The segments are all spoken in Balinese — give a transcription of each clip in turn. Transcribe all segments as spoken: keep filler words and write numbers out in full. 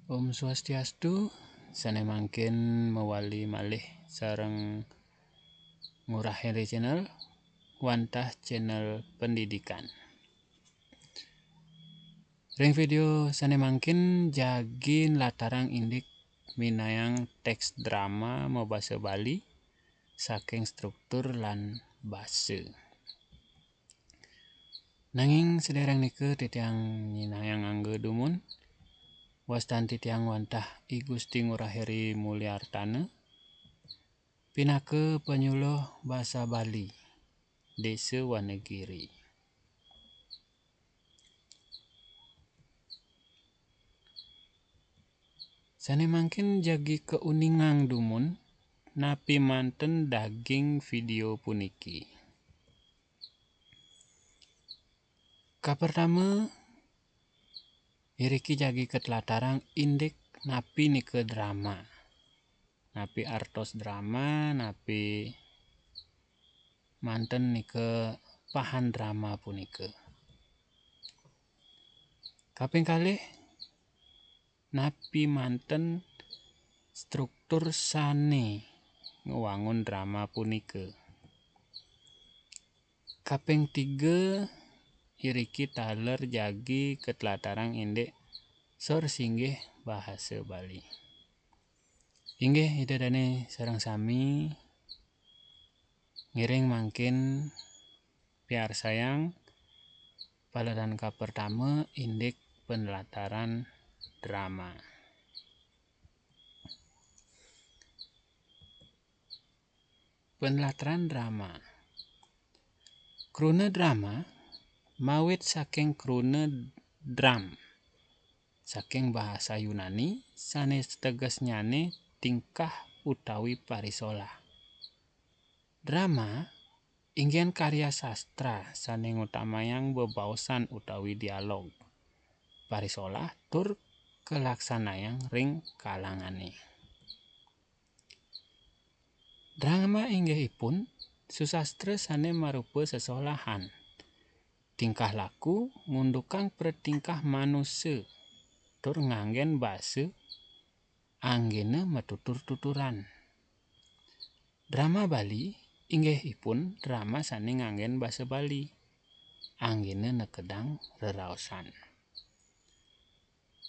Om Swastiastu, sané mangkin mawali malih sareng Ngurah Heri Channel, wantah channel pendidikan. Ring video sané mangkin jagi nlatarang indik minayang teks drama mabasa Bali saking struktur lan basa. Nanging sadéréng nika titiang nyinayang angga dumun, wastan titiang wantah I Gusti Ngurah Heri Mulyartana, pinaka panyuluh basa Bali, Désa Wanagiri. Sané mangkin jagi kauningang dumun, napi manten daging video puniki. Kapertama, iriki jagi katlatarang indik napi nika drama. Napi artos drama, napi manten nika pahan drama punika. Kaping kalih, napi manten struktur sané ngwangun drama punika. Kaping tiga, iriki taler jagi katlatarang indik sor singgih bahasa Bali. Inggih, Ida Dané sareng sami ngiring mangkin piarsayang paladan kapertama indik panlataran drama. Panlataran drama. Kruna drama mawit saking kruna dram, saking bahasa Yunani, sané tegesnyané tingkah utawi parisolah. Drama inggih karya sastra sané ngutamayang bebaosan utawi dialog, parisolah tur kalaksanayang ring kalangané. Drama inggihipun susastra sané marupa sesolahan. Tingkah laku ngundukang pratingkah manusa tur nganggén basa anggéna matutur-tuturan. Drama Bali inggihipun drama sané nganggén basa Bali, anggéna nekedang reraosan.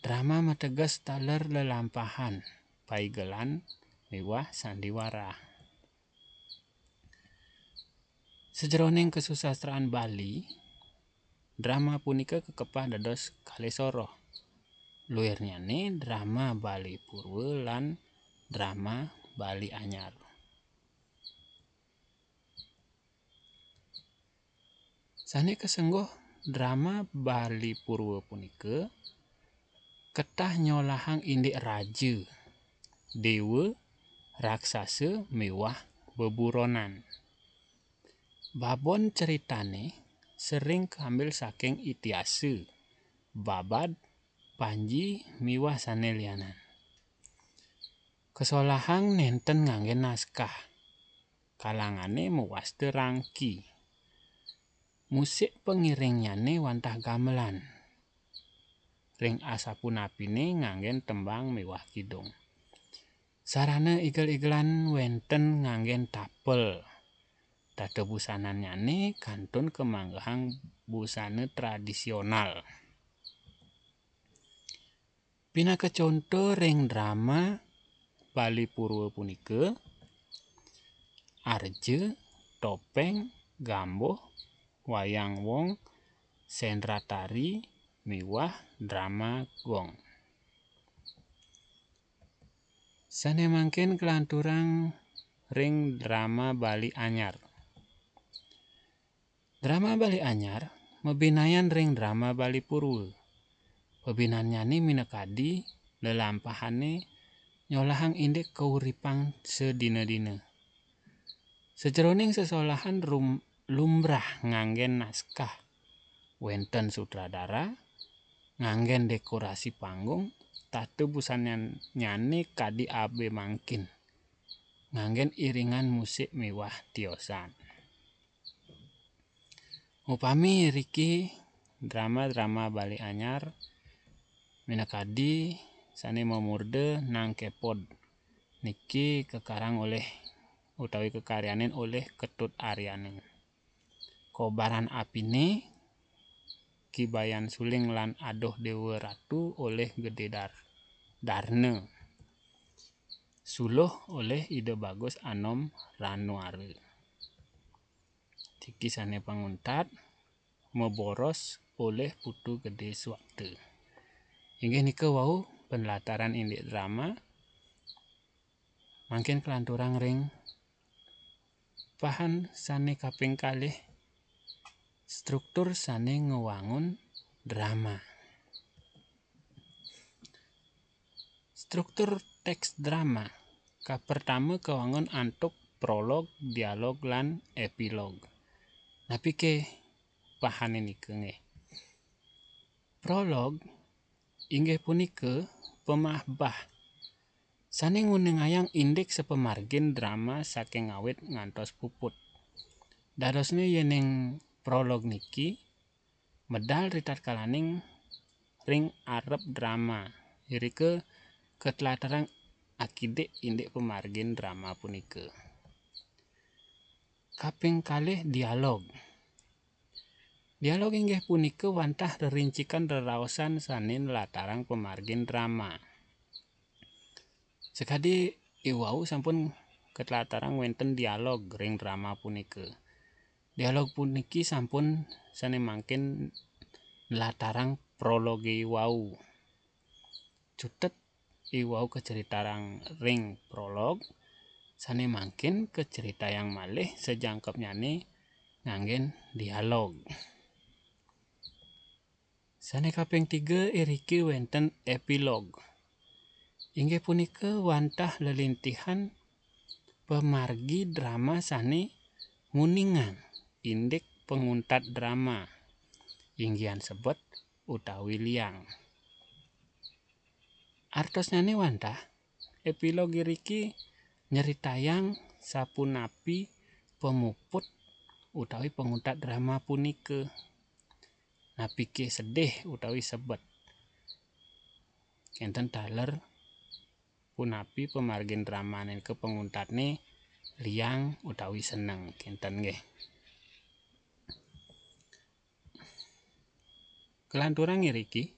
Drama mateges taler lelampahan, paigelan, miwah sandiwara. Sajeroning kasusastraan Bali, drama punika kakepah dados kalih soroh. Luirnyané drama Bali Purwa lan drama Bali Anyar. Sané kasengguh, drama Bali Purwa punika ketah nyolahang indik raja, déwa, raksasa, miwah beburonan. Babon ceritané sering kambil saking itihasa, babad, panji, miwah sané lianan. Kasolahang nénten nganggén naskah. Kalangané mawasta rangki. Musik pangiringnyané wantah gamelan. Ring asapunapiné nganggén tembang miwah kidung. Sarana igel-igelan wénten nganggén tapel. Tata busanannyané kantun kamanggehang busana tradisional. Pinaka conto ring drama Bali Purwa punika, Arja, Topéng, Gambuh, Wayang Wong, Sendratari, miwah drama Gong. Sané mangkin kalanturang ring drama Bali Anyar. Drama Bali Anyar mabinayan ring drama Bali Purwa. Pabinannyané minakadi lelampahané nyolahang indik kauripan sadina-dina. Sajeroning sesolahan rum-, lumrah nganggén naskah, wénten sutradara, nganggén dekorasi panggung, tata busannyané kadi abe mangkin, nganggén iringan musik miwah tiosan. Upami riki drama-drama Bali Anyar minakadi sané mamurda Nangképod. Niki kakarang olih utawi kakaryanin olih Ketut Aryani. Kobaran Apiné, Ki Bayan Suling lan Adoh Déwa Ratu olih Gedé Dar-, Darna. Suluh olih Ida Bagus Anom Ranuara. Niki sané panguntat, Maboros olih Putu Gedé Suwakta. Inggih nika wau panlataran indik drama. Mangkin kalanturang ring pahan sané kaping kalih, struktur sané ngwangun drama. Struktur téks drama kapertama kawangun antuk prolog, dialog, lan épilog. Napiké pahané nika nggih? Prolog inggih punika pamahbah sané nguningayang indik sapamargin drama saking awit ngantos puput. Dadosné yéning prolog niki medal ritatkalaning ring arep drama, irika katlatarang akidik indik pamargin drama punika. Kaping kalih, dialog. Dialog inggih punika wantah rerincikan reraosan sané nlatarang pamargin drama. Sakadi iwau sampun katlatarang wénten dialog ring drama punika. Dialog puniki sampun sané mangkin nlatarang prologé iwau. Cutet iwau kaceritarang ring prolog, sané mangkin kaceritayang malih sajangkepnyané nganggén dialog. Sané kaping tiga iriki wénten épilog. Inggih punika wantah lelintihan pamargi drama sané nguningang indik panguntat drama, inggihan sebet utawi liang. Artosnyané wantah, épilog iriki nyeritayang sapunapi pamuput utawi panguntat drama punika. Napiké sedih utawi sebet. Kénten taler punapi pamargin dramané nika panguntatné liang utawi seneng, kénten nggih. Kalanturang iriki,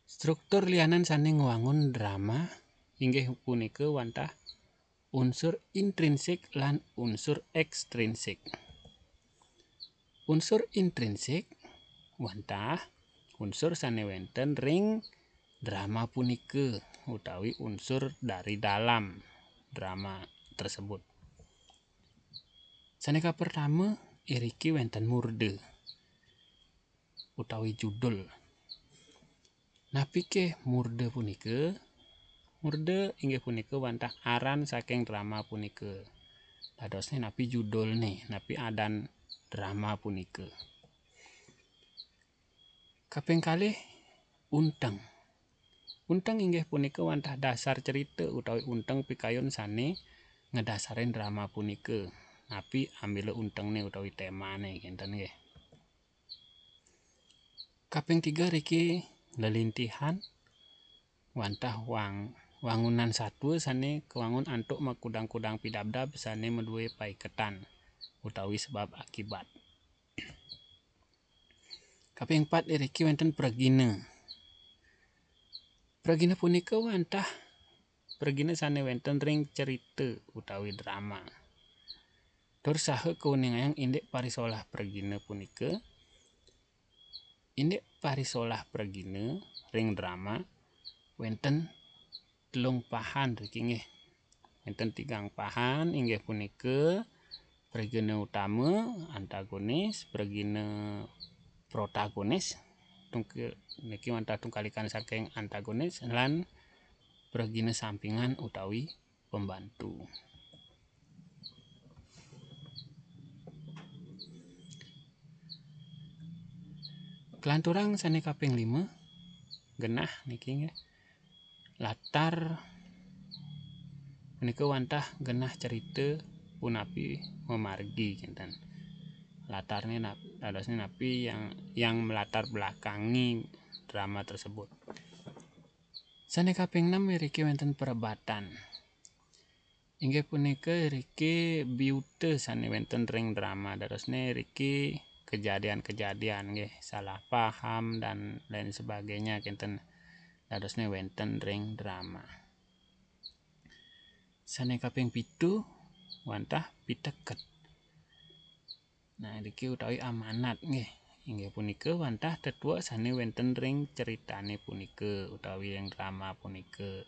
struktur lianan sané ngwangun drama inggih punika wantah unsur intrinsik lan unsur ékstrinsik. Unsur intrinsik wantah unsur sané wénten ring drama punika utawi unsur dari dalam drama tersebut. Sané kapertama, iriki wénten murda utawi judul. Napiké murda punika? Murda inggih punika wantah aran saking drama punika. Dadosné napi judulné, napi adan drama punika. Kaping kalih, unteng. Unteng inggih punika wantah dasar cerita utawi unteng pikayun sané ngadasarin drama punika. Napi ambila untengné utawi témané, kénten nggih. Kaping tiga riki lelintihan wantah wang-, wangunan satua sané kawangun antuk makudang-kudang pidabdab sané madué paiketan utawi sebab akibat. Kaping pat iriki wénten pragina. Pragina punika wantah pragina sané wénten ring cerita utawi drama. Tur saha kauningayang indik parisolah pragina punika? Indik parisolah pragina ring drama wénten telung pahan riki nggih. Wénten tigang pahan inggih punika pragina utama, antagonis, pragina protagonis, tungke-, niki wantah tungkalikan saking antagonis, lan pragina sampingan utawi pembantu. Kalanturang sané kaping lima, genah niki nggih. Latar punika wantah genah cerita punapi mamargi, kinten. Latarnya nap-, dadosnya napi yang, yang melatar belakangi drama tersebut. Sané kaping enam iriki wénten perebatan. Inggih punika iriki biuta sané wénten ring drama. Dadosné iriki kejadian-kejadian nggih, salah paham dan lain sebagainya kénten. Dadosné wénten ring drama. Sané kaping pitu wantah piteket. Nah, niki utawi amanat nggih. Inggih punika wantah tetua sané wénten ring ceritané punika utawi ring drama punika.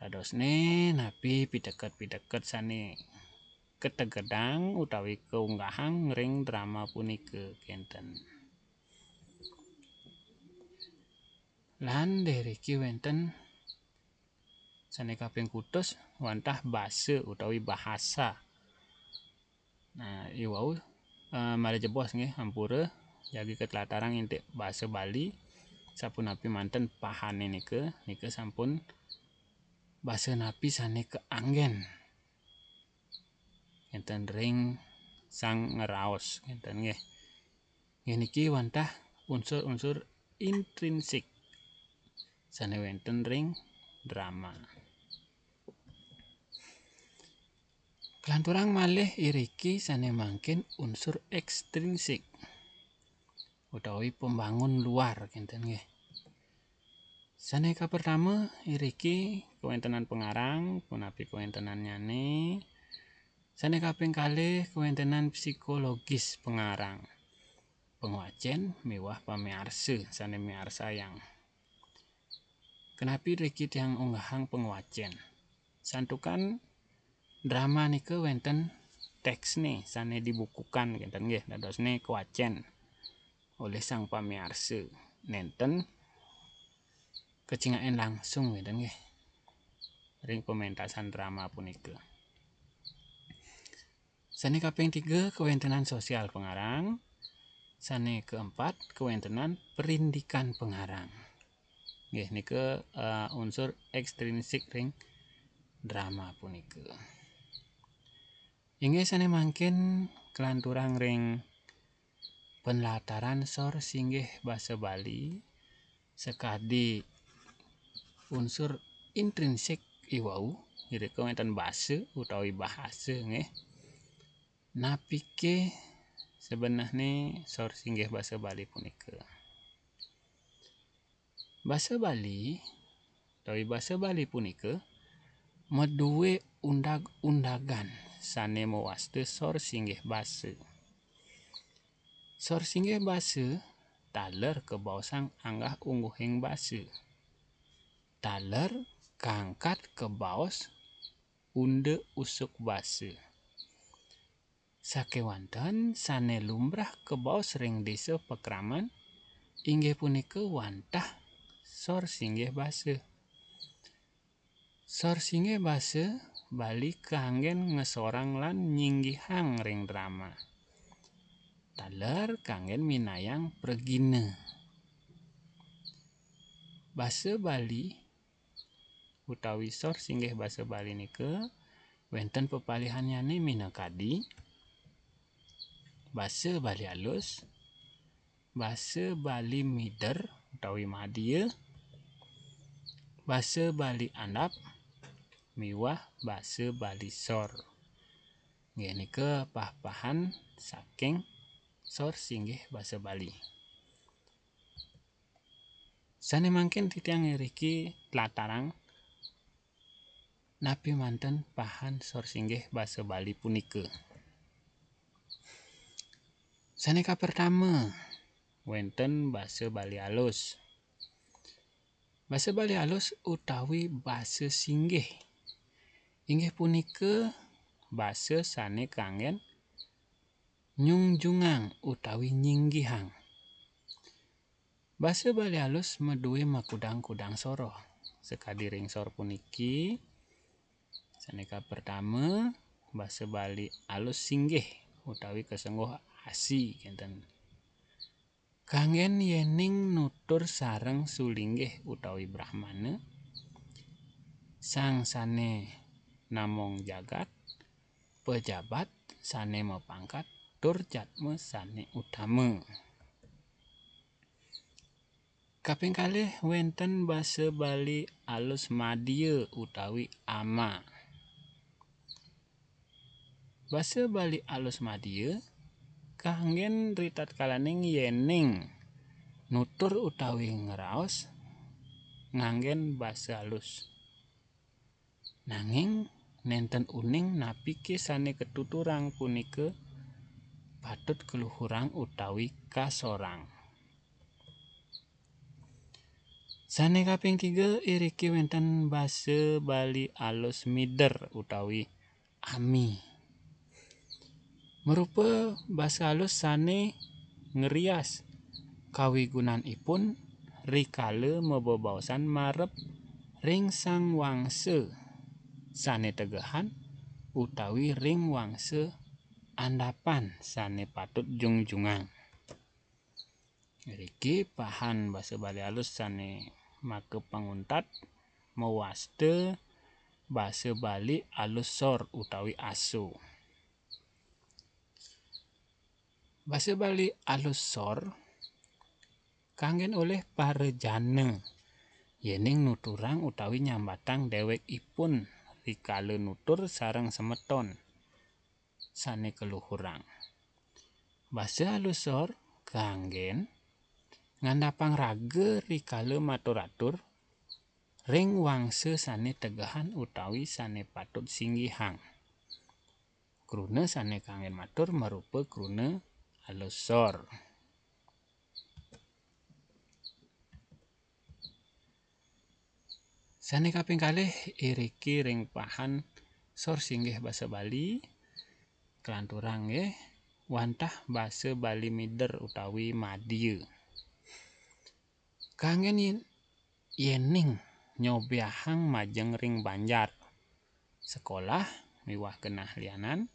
Dadosné napi piteket-piteket sané kategedang utawi kaunggahang ring drama punika kénten. Lan iriki wénten sané kaping kutus wantah basa utawi bahasa. Nah, iwau eh, malih jebos nggih, ampura jagi katlatarang indik basa Bali. Sapunapi manten pahané nika, nika sampun basa napi sané kaanggén kénten ring sang ngraos kénten nggih. Nggih niki wantah unsur-unsur intrinsik sané wénten ring drama. Kalanturang malih iriki sané mangkin unsur ekstrinsik utawi pembangun luar kénten nggih. Sané kapertama iriki kawéntenan pangarang, punapi kawéntenannyané. Sané kaping kalih kawéntenan psikologis pangarang, pangwacén miwah pamiarsa sané miarsayang. Kenapi riki tiang unggahang pangwacén? Santukan drama nika wénten téksné sané dibukukan kénten nggih, dadosné kawacén olih sang pamiarsa. Nénten kacingakin langsung kénten nggih ring pementasan drama punika. Sané kaping tiga kawéntenan sosial pangarang, sané keempat kawéntenan perindikan pangarang. Nggih nika uh, unsur ekstrinsik ring drama punika. Inggih sané mangkin kalanturang ring penlataran sor singgih basa Bali sakadi unsur intrinsik iwau, irika wénten basa utawi bahasa nggih. Napiké sebenehné sor singgih basa Bali punika? Basa Bali utawi basa Bali punika madué undag-undagan sané mawasta sor singgih basa. Sor singgih basa taler kabaosang anggah-ungguhing basa. Taler kangkat kabaos unda usuk basa. Sakéwanten sané lumrah kabaos ring désa pakraman inggih punika wantah sor singgih basa. Sor singgih basa Bali kanggén ngesorang lan nyinggihang ring drama. Taler kanggén minayang pragina. Basa Bali utawi sor singgih basa Bali nika wénten pepalihannyané minakadi basa Bali alus, basa Bali mider utawi madya, basa Bali andap, miwah basa Bali sor. Nggih nika pah-pahan saking sor singgih basa Bali. Sané mangkin titiang iriki tlatarang napi manten pahan sor singgih basa Bali punika. Sané kapertama, wénten basa Bali alus. Basa Bali alus utawi basa singgih inggih punika basa sané kanggén nyungjungang utawi nyinggihang. Basa Bali alus madué makudang-kudang soroh. Sakadi ring sor puniki, sané kapertama, basa Bali alus singgih utawi kasengguh asi kénten. Kanggén yéning nutur sareng sulinggih utawi brahmana, sang sané namong jagat, pejabat sané mapangkat, tur jatma sané utama. Kaping kalih wénten basa Bali alus madya utawi ama. Basa Bali alus madya kanggén ritatkalaning yéning nutur utawi ngraos nganggén basa alus. Nanging nénten uning napiké sané katuturang punika patut kaluhurang utawi kasorang. Sané kaping tiga iriki wénten basa Bali alus mider utawi ami. Marupa basa alus sané ngrias kawigunanipun rikala mabebaosan marep ring sang wangsa sané tegehan utawi ring wangsa andapan sané patut jungjungang. Iriki pahan basa Bali alus sané maka panguntat mawasta basa Bali alus sor utawi aso. Basa Bali alus sor kanggén olih parajana yéning nuturang utawi nyambatang déwékipun rikala nutur sareng semeton sané kaluhurang. Basa alus sor kanggén ngandapang raga rikala matur-atur ring wangsa sané tegehan utawi sané patut singgihang. Kruna sané kanggén matur marupa kruna alus sor. Sané kaping kalih iriki ring pahan sor singgih basa Bali, kalanturang nggih, wantah basa Bali mider utawi madya. Kanggén yén-, yéning nyobiahang majeng ring banjar, sekolah miwah genah lianan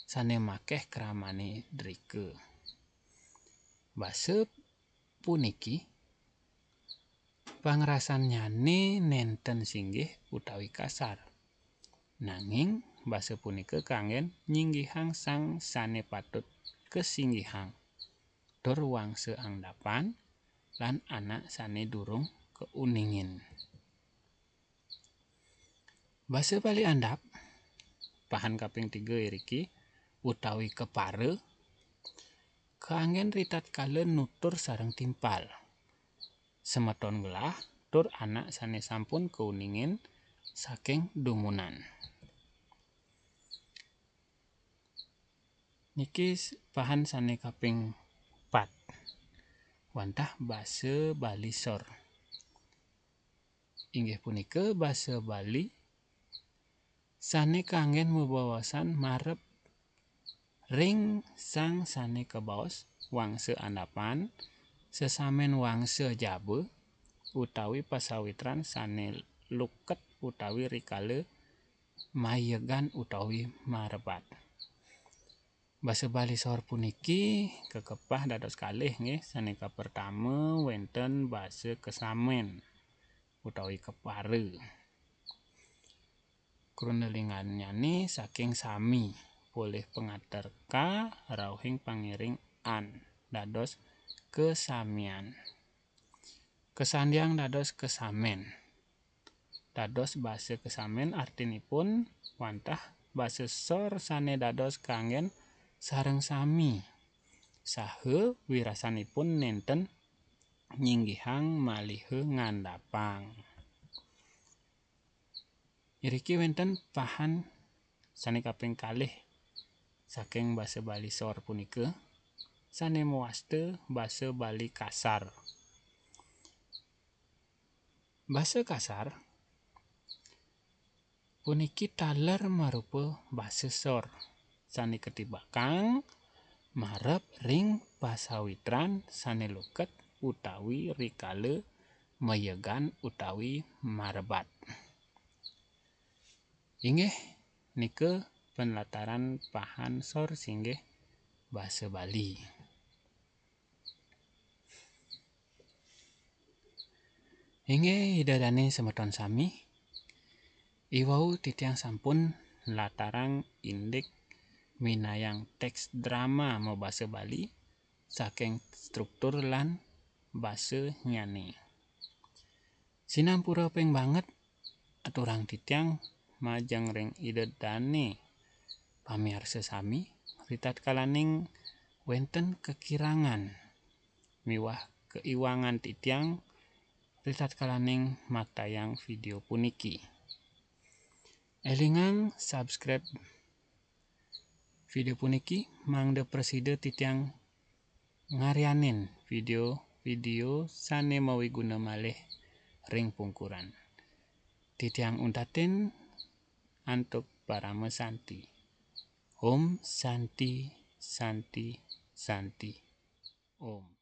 sané makéh kramané drika. Basa puniki pangrasannyané nénten singgih utawi kasar. Nanging basa punika kanggén nyinggihang sang sané patut kasinggihang, tur wangsa angdapan lan anak sané durung kauningin. Basa Bali andap, pahan kaping tiga iriki, utawi kepara, kanggén ritatkala nutur sareng timpal. Semeton gelah tur anak sané sampun kauningin saking dumunan. Niki s-, pahan sané kaping pat. Wantah basa Bali sor. Inggih punika basa Bali sané kanggén mabaosan marep ring sang sané kabaos wangsa andapan, sesamén wangsa jaba, utawi pasawitran sané luket utawi rikala mayegan utawi marebat. Basa Bali sor puniki kakepah dados kalih nggih, sané kapertama wénten basa kesamén utawi kepara. Kruna lingannyané saking sami, polih pangater ka rauhing pangiring an, dados kesamian. Kasandiang dados kesamén. Dados basa kesamén artinipun wantah basa sor sané dados kanggén sareng sami, saha wirasanipun nénten nyinggihang maliha ngandapang. Iriki wénten pahan sané kaping kalih saking basa Bali sor punika, sané mawasta basa Bali kasar. Basa kasar puniki taler marupa basa sor, sané katibakang marep ring pasawitran sané luket utawi rikala mayegan utawi marebat. Inggih, nika panlataran pahan sor singgih basa Bali. Inggih, Ida dané semeton sami, iwau titiang sampun nlatarang indik minayang téks drama mabasa Bali saking struktur lan basa nyané. Cinampura ping banget aturang titiang majeng ring Ida Dane. Pamiarsa sami, ritatkalaning wenten kekirangan miwah keiwangan titiang ritatkalaning maktayang video puniki. Elingang subscribe video puniki mangda prasida titiang ngaryanin video-video sane mawiguna malih ring pungkuran. Titiang untatin antuk parama santi. Om Santi, Santi, Santi. Om.